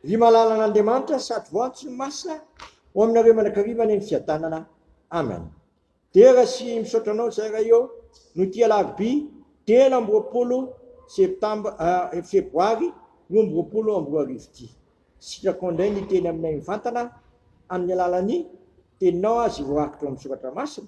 Ry malalan'Andriamanitra sady voantso ny masina ho aminareo mandrakariva anie ny fiadanana. Amen. Dera sy misaotra anao zay Ray ô no ity alarobia 23 septambra febroary 2022 ity. Sitrako indray ny hiteny aminay mivantana amin'ny alalan'ny teninao azy voarakitra ao amin'ny soratra masina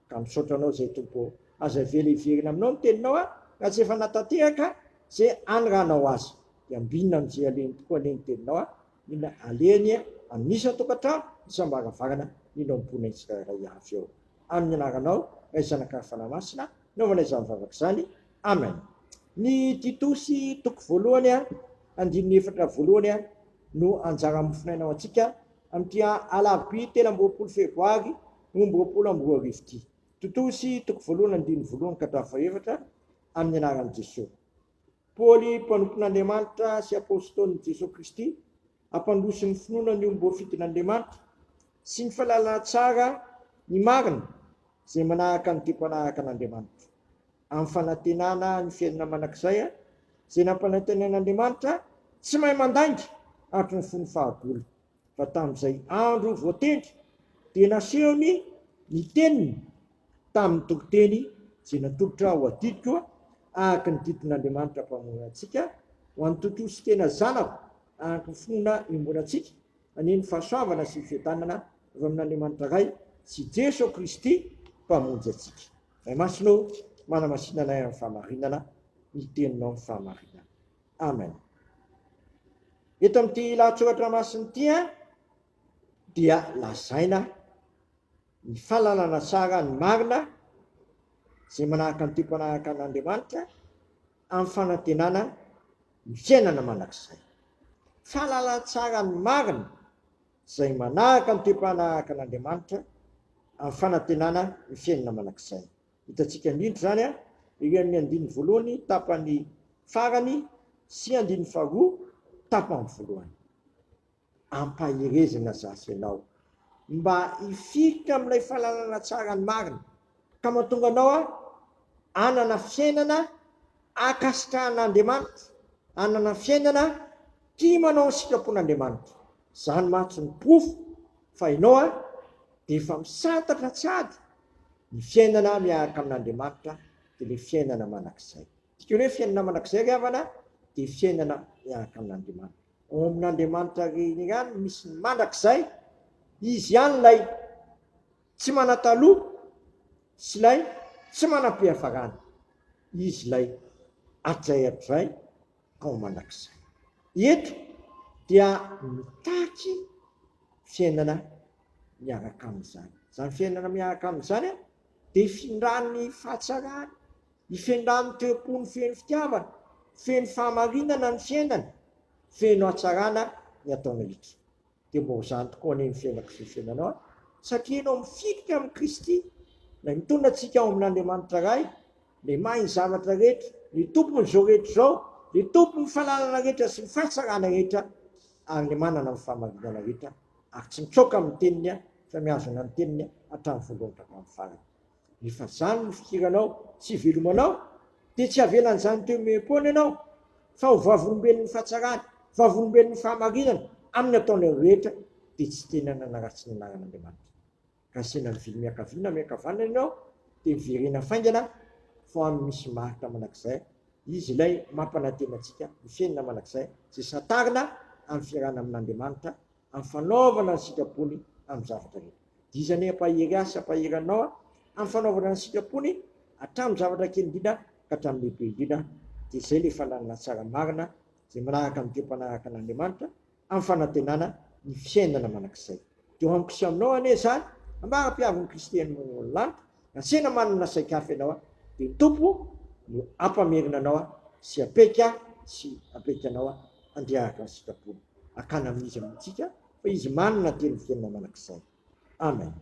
Ka misaotra anao zay Tompo ô. Aza avela hiverina aminao ny teninao a, raha tsy efa natanteraka ze aniranao azy. Dia ambinina amin'izay alehiny tokoa anie ny teninao a, indrindra alehiny amin'ny isan-tokantrano, isam-baravarana, indrindra ao am-ponay tsirairay avy eo. Amin'ny anaranao, Ray Zanaka ary Fanahy Masina, naovana izany vavaka izany. Amen. Ny Titosy toko voalohany a, andininy efatra voalohany a, no anjara mofonaina ho antsika amin'ity alarobia 23 febroary 2022 ity. Titosy toko voalohany andininy voalohany ka hatramin'ny fahefatra, amin'ny anaran'i Jesoa. Paoly, mpanompon'Andriamanitra sy apôstôlin'i Jesoa Kristy, hampandroso ny finoana ny olom-boafidin'Andriamanitra sy ny fahalalana tsara ny marina izay manaraka ny toe-panaraka an'Andriamanitra, amin'ny fanantenana ny fiainana mandrakizay izay nampanantenain'Andriamanitra tsy mahay mandainga hatry ny fony fahagola. Fa tamin'izay andro voatendry dia nasehony ny teniny tamin'ny toriteny izay natolotra ho adidiko araka ny didin'Andriamanitra Mpamonjy antsika, ho an'ny tontolo sy tena zanako araka ny finoana iombonantsika, anie ny fahasoavana sy ny fiadanana avy amin'Andriamanitra Ray sy Jeso Kristy Mpamonjy antsika. Ray Masina ô, manamasina anay amin'ny fahamarinana, ny teninao ny fahamarinana. Amen. Eto amin'ity lahatsoratra masina ity dia lazaina ny fahalalana tsara ny marina izay manaraka ny toe-panaraka an'Andriamanitra amin'ny fanantenana ny fiainana mandrakizay. Fahalalana tsara ny marina izay manaraka ny toe-panaraka an'Andriamanitra amin'ny fanantenana ny fiainana mandrakizay. Hitantsika indrindra izany ery amin'ny andininy voalohany tapany farany sy andininy faharoa tapany voalohany. Ampaherezina zasy ianao mba hifikitra amin'ilay fahalalana tsara ny marina ka mahatonga anao hanana fiainana ankasitrahan'Andriamanitra, hanana fiainana tia manao ny sitrapon'Andriamanitra. Izany mantsy no porofo fa ianao dia efa misantatra tsy ady Ny fiainana miaraka amin'Andriamanitra dia ilay fiainana mandrakizay. Dikany hoe fiainana mandrakizay ry havana dia fiainana miaraka amin'Andriamanitra. Ao amin'Andriamanitra irery ihany no misy ny mandrakizay, Izy ihany ilay tsy manan-taloha sy ilay tsy manam-piafarana. Izy ilay hatrizay hatrizay ka ho mandrakizay. Eto dia mitaky fiainana miaraka amin'izany. Izany fiainana miaraka amin'izany dia ifindran'ny fahatsarana, ifindran'ny toe-pony feno fitiavana, feno fahamarinana ny fiainana, feno hatsarana ny ataony rehetra. Dia mba ho izany tokoa anie ny fiainako sy ny fiainanao, satria ianao mifikitra amin'i Kristy, ilay mitondra antsika ao amin'Andriamanitra Ray, ilay mahay ny zavatra rehetra, ilay Tompon'izao rehetra izao, ilay Tompon'ny fahalalana rehetra sy ny fahatsarana rehetra, ary ilay manana ny fahamarinana rehetra. ary tsy mitsoaka amin'ny teniny fa mihazona ny teniny hatramin'ny voalohany ka hatramin'ny farany. Rehefa izany no fikiranao sy ivelomanao, dia tsy havelan'izany teo mihempoana ianao, fa ho vavolombelon'ny fahatsarany, vavolombelon'ny fahamarinana amin'ny ataonao rehetra, dia tsy tena nanaratsy ny anaran'Andriamanitra. Raha sendra mivily miankavia na miankavanana ianao, dia miverena faingana, fa any misy marika mandrakizay, Izy ilay mampanantena antsika ny fiainana mandrakizay izay santarina amin'ny fiarahana amin'Andriamanitra amin'ny fanaovana ny sitrapony amin'ny zavatra rehetra. Dia Izy anie hampahery ahy sy hampahery anao amin'ny fanaovana ny sitrapony hatramin'ny zavatra kely indrindra ka hatramin'ny lehibe indrindra. Dia izay ilay fahalalana tsara marina izay manaraka ny toe-panaraka an'Andriamanitra amin'ny fanantenana ny fiainana mandrakizay. Dia ho amiko sy aminao anie izany, ambara-piavin'i Kristy any amin'ny lanitra, raha sena manana saikafo ianao, dia ny Tompo no hampamerina anao sy hapeika sy hapeika anao handeha araka ny sitrapony. Hakana amin'izy amintsika, fa Izy manana teny fiainana mandrakizay. Amen.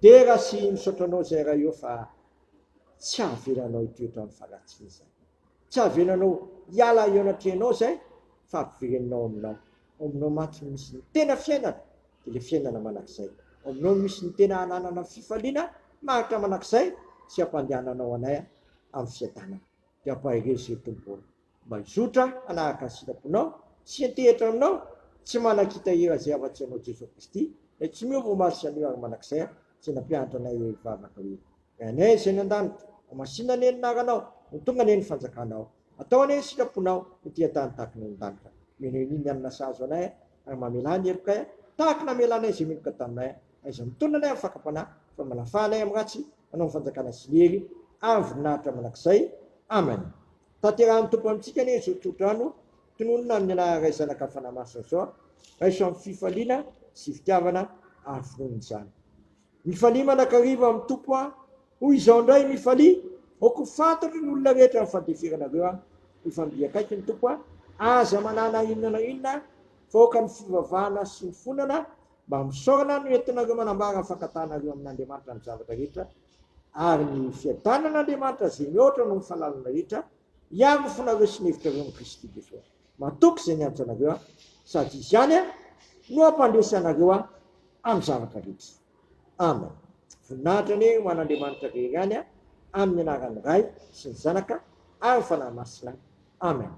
Dera sy misaotra anao izay Ray ô fa tsy havelanao hitoetra amin'ny faharatsiana izay. Tsy havelanao hiala eo anatrehanao izay fa ampivereninao aminao. Ao aminao mantsy no misy ny tena fiainana, dia ilay fiainana mandrakizay. Ao aminao no misy ny tena hananana fifaliana maharitra mandrakizay sy hampandehananao anay amin'ny fiadanana. Dia ampaherezo izay Tompo ô, mba hizotra hanaraka ny sitraponao sy hiantehitra aminao. Tsy manan-kitahira izay afa-tsy Ianao Jesoa Kristy, Ilay tsy miova omaly sy anio ary mandrakizay, izay nampianatra anay hivavaka hoe, Ray anay izay any an-danitra, homasina anie ny anaranao, ho tonga anie ny fanjakanao. Atao anie ny sitraponao, ety an-tany tahaka ny any an-danitra. Omeo ny hanina sahaza anay, ary mamelà ny helokay, tahaka ny namelanay izay meloka taminay. Aiza mitondra anay amin'ny fakam-panahy, fa manafaha anay amin'ny ratsy, hanao ny fanjakana sy ny hery ary ny voninahitra mandrakizay. Amen. Tanterahin'ny Tompo amintsika anie izao tsodrano tononina amin'ny anaran'ny Ray Zanaka Fanahy Masina izao, raiso amin'ny fifaliana sy fitiavana ary finoana izany. Mifalia mandrakariva amin'ny Tompo aho, hoy izao indray, mifalia, aoka ho fantatry ny olona rehetra ny fandeferanareo aho, efa mby akaiky ny Tompo aho, aza manana inona na inona, fa aoka ny fivavahana sy ny fonana Mba misaorana no entinareo manambara ny fankatahanareo amin'Andriamanitra ny zavatra rehetra, ary ny fiadanan'Andriamanitra izay mihoatra noho ny fahalalana rehetra, hiaro ny fonareo sy ny hevitrareo amin'i Kristy Jesoa. Matoky izay niantso anareo Aho, sady Izy ihany no hampandresy anareo Aho amin'ny zavatra rehetra. Amen. Voninahitra anie ho an'Andriamanitra irery ihany, amin'ny anaran'ny Ray sy ny Zanaka ary ny Fanahy Masina. Amen.